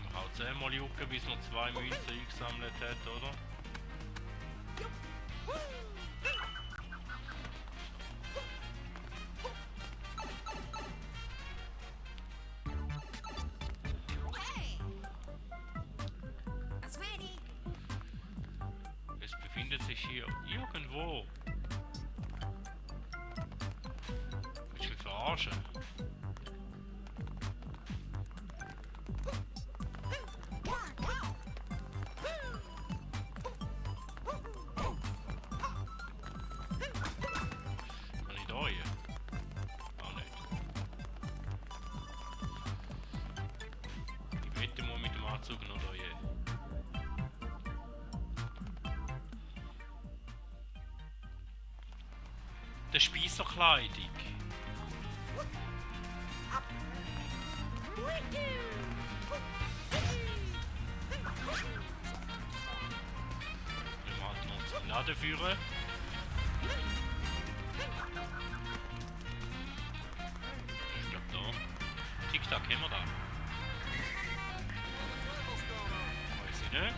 Man kann 10-mal jucken, bis man 2 Münzen eingesammelt hat, oder? Befindet sich hier irgendwo. Willst du mich verarschen? Kann ich da hier? Auch nicht. Ich wette mal mit dem Anzug noch da hier. Der Speiserkleidung. Wir machen uns zum Laden führen. Ich glaube da. Tic-Tac haben wir da. Weiß ich nicht.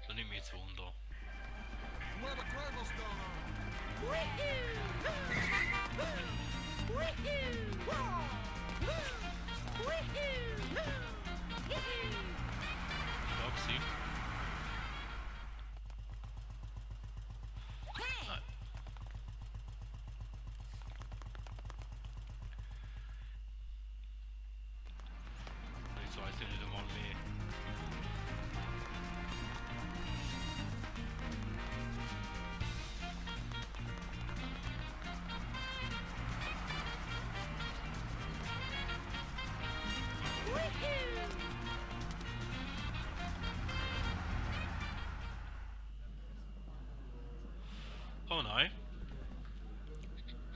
Da nehme ich jetzt Wunder. Taxi. Nein. Jetzt weiß ich nicht einmal mehr. Oh nein.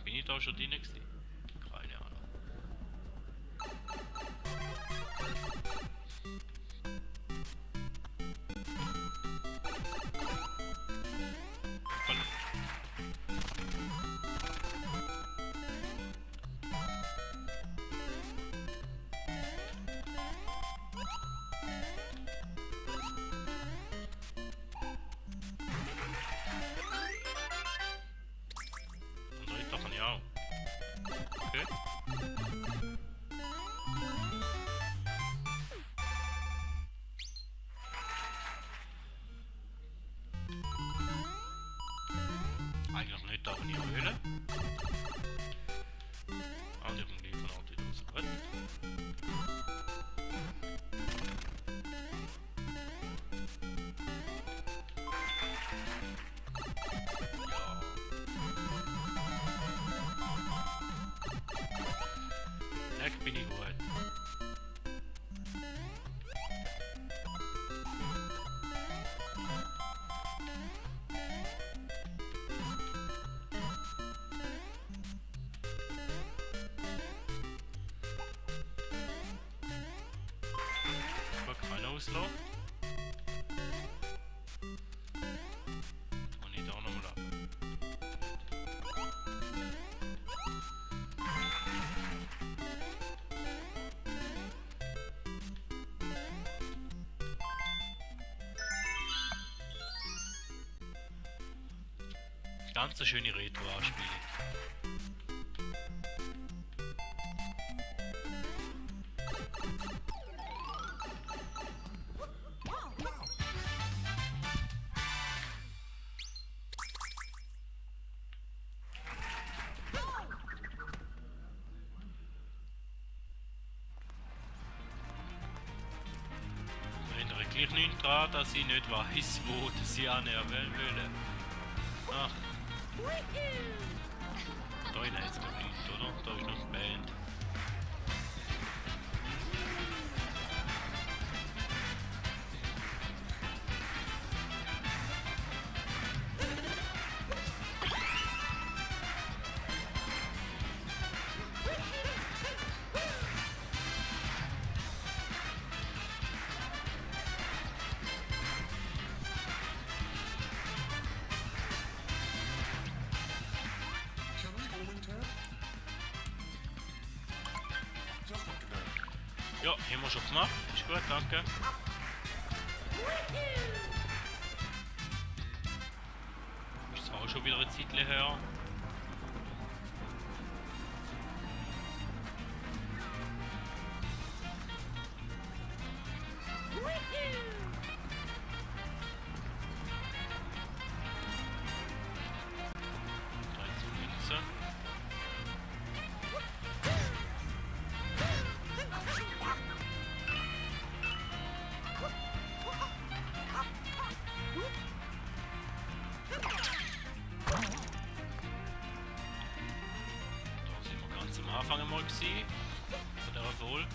Bin ich da schon drin gewesen? Keine Ahnung. Und da ist doch ein Jahr. Okay. Eigentlich nicht, aber nicht Höhle. Auch nicht im gleichen Ort wieder raus. Gut. Ja. Neck bin ich gut. Keiner auslassen. Und ich da nochmal ab. Ganz eine schöne Retro-Anspielung. Gleich nicht dran, dass ich nicht weiß, wo sie annehmen wollen. Ach. Da ist jetzt noch nichts, oder? Da ist noch die Band. Ja, haben wir schon gemacht. Ist gut, danke. Ist zwar auch schon wieder ein Zeitchen her. Anfang einmal gesehen, von der Wohl.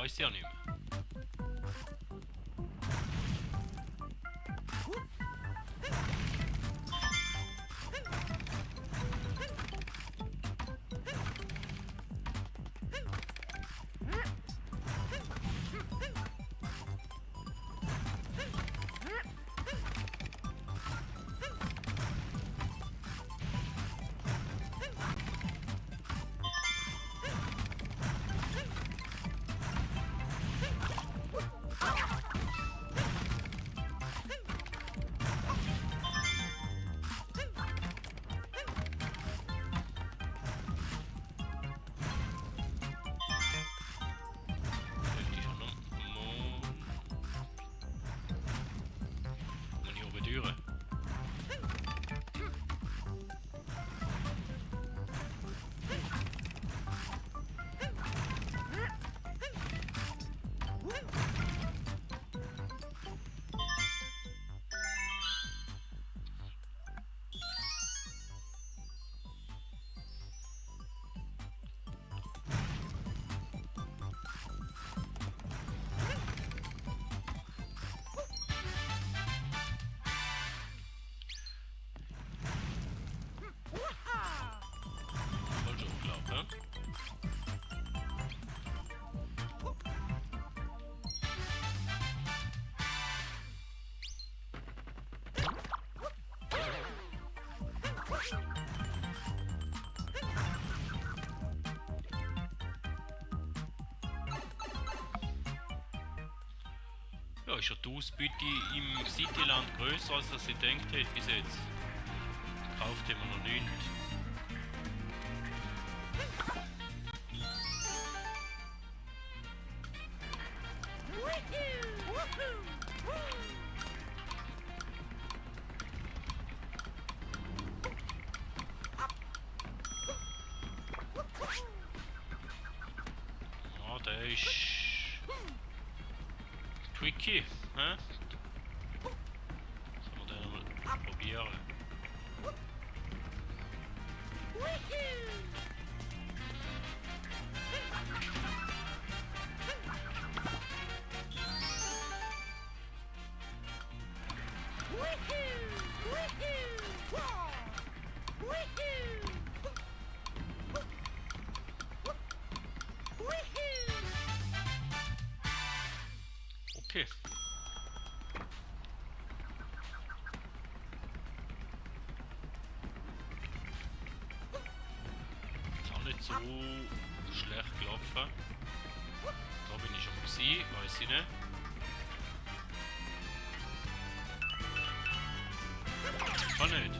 weiß ja nicht mehr. Türe. Falsch hochgelaufen, ne? Ja, ist ja die Ausbeute im Cityland grösser, als dass ich gedacht hätte bis jetzt. Gekauft haben wir noch nichts. Ja, der ist tricky, hä? Sollen wir den mal probieren? Okay. Ist auch nicht so schlecht gelaufen. Da bin ich schon gewesen, weiß ich nicht. Kann nicht.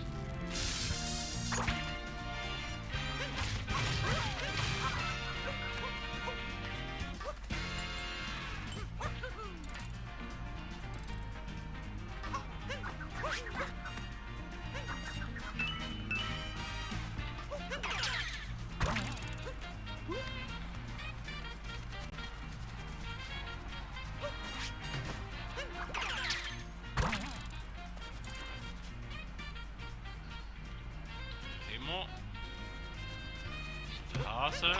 Immer. Der Hase.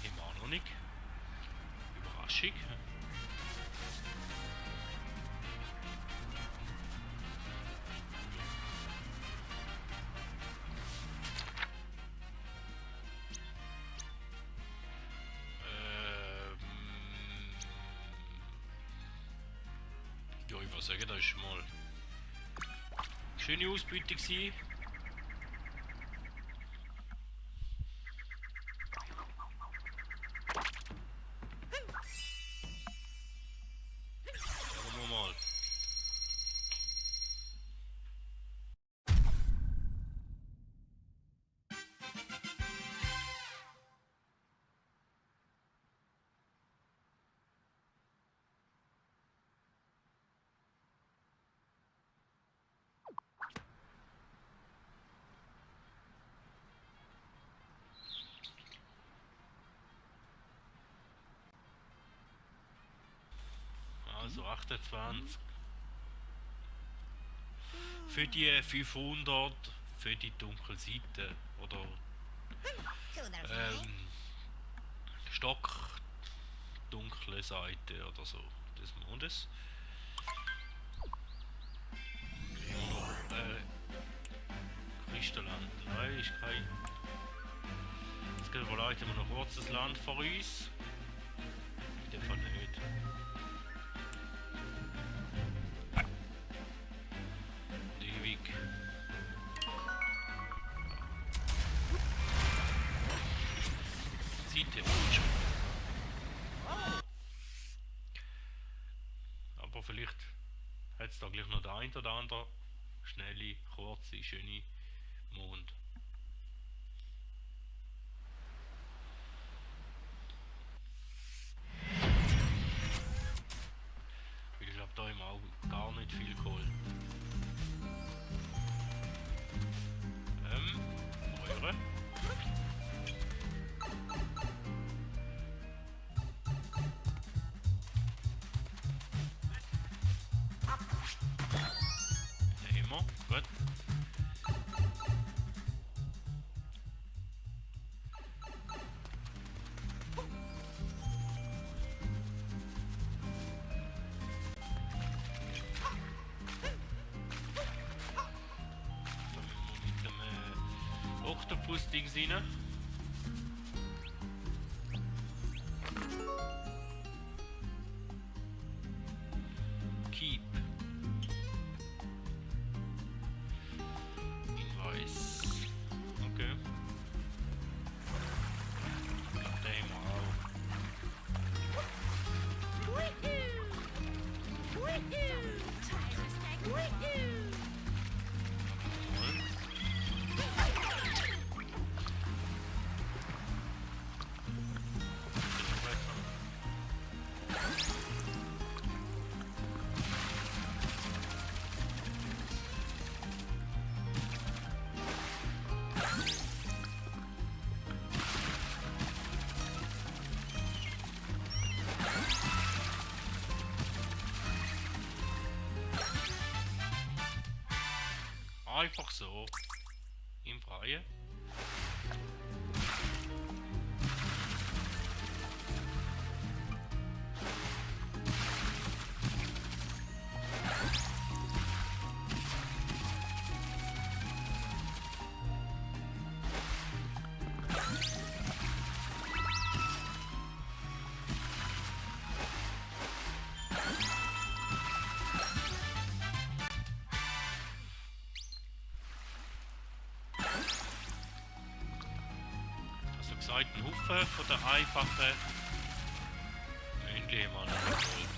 Immer auch noch nicht. Überraschung. Ja, ich würde sagen, das ist mal schöne Ausbeute gewesen. Schauen wir mal. Also 28. Für die 500, für die dunkle Seite oder stockdunkle Seite oder so des Mondes. Kriegen wir noch Kristaland. Nein, ist kein. Jetzt geht wohl Leute immer noch kurzes Land vor uns. In dem Fall nicht. Ewig. Zieht den schon. Aber vielleicht hat es da gleich noch der ein oder andere schnelle, kurze, schöne Mond. Ich glaube, da haben wir auch gar nicht viel Kohl. Eure? Immer, gut. Oktopus-Dings rein. Keep. Hinweis. Okay. Den haben wir auch. Einfach so. Im Freien. Ein Haufen von der einfachen Mündchen mal geholt.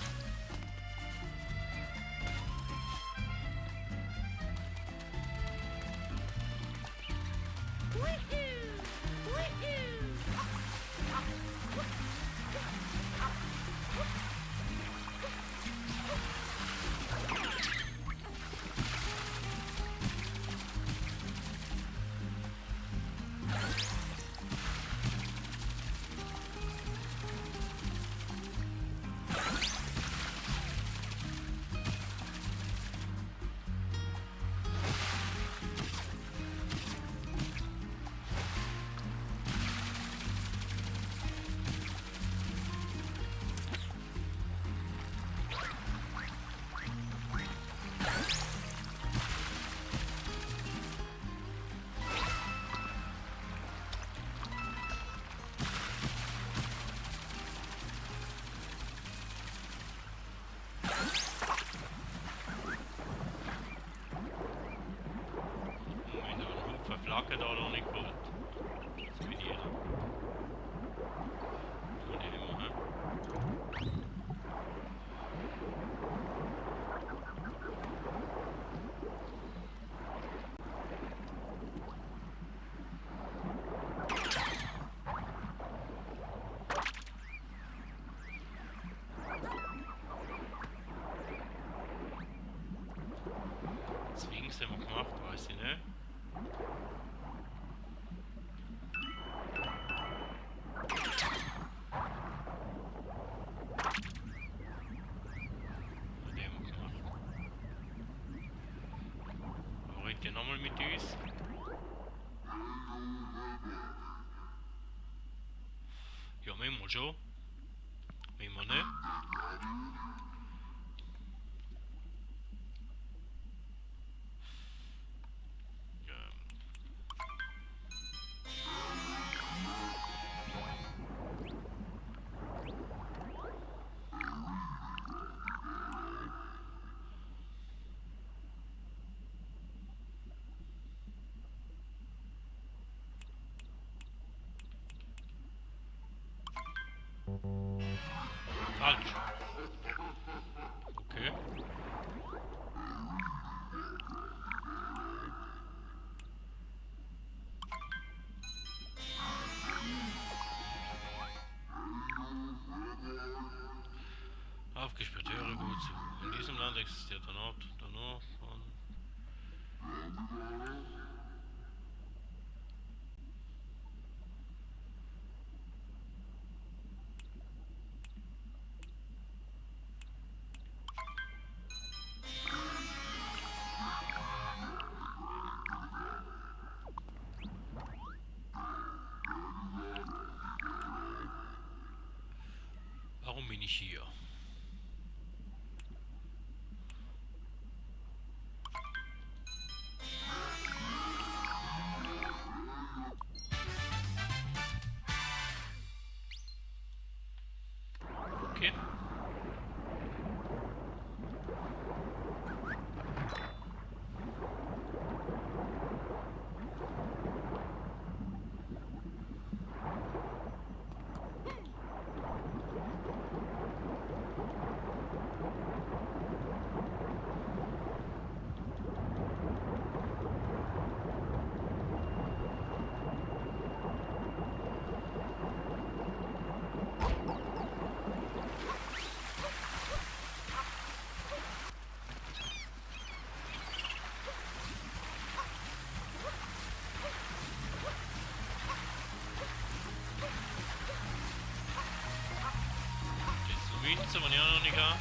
Flagge da noch nicht geholt. Das bin ich jeder. Und die immer, ne? Sphinx haben wir gemacht, weiß ich nicht. mit uns? Ja, manchmal schon. Manchmal nicht. Falsch. Okay. Aufgesperrt, höre gut zu. In diesem Land existiert ein Ort, der nur von... Warum bin ich hier? Okay. Münze, die ich auch noch nicht habe.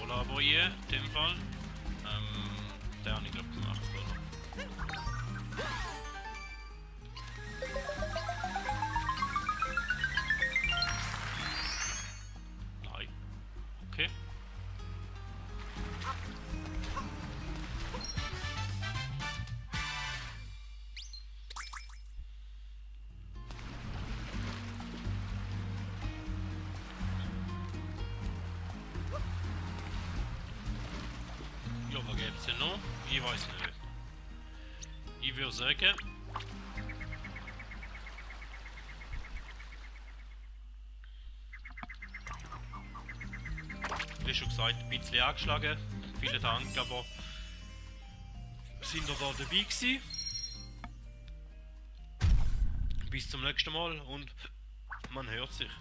Aber hier, in dem Fall, der habe ich glaube gemacht, oder? Nein. Okay. Ja, was gibt es denn noch? Ich weiß nicht. Ich würde sagen... Wie schon gesagt, ein bisschen angeschlagen. Vielen Dank, aber... Sind ihr da dabei gewesen? Bis zum nächsten Mal und man hört sich.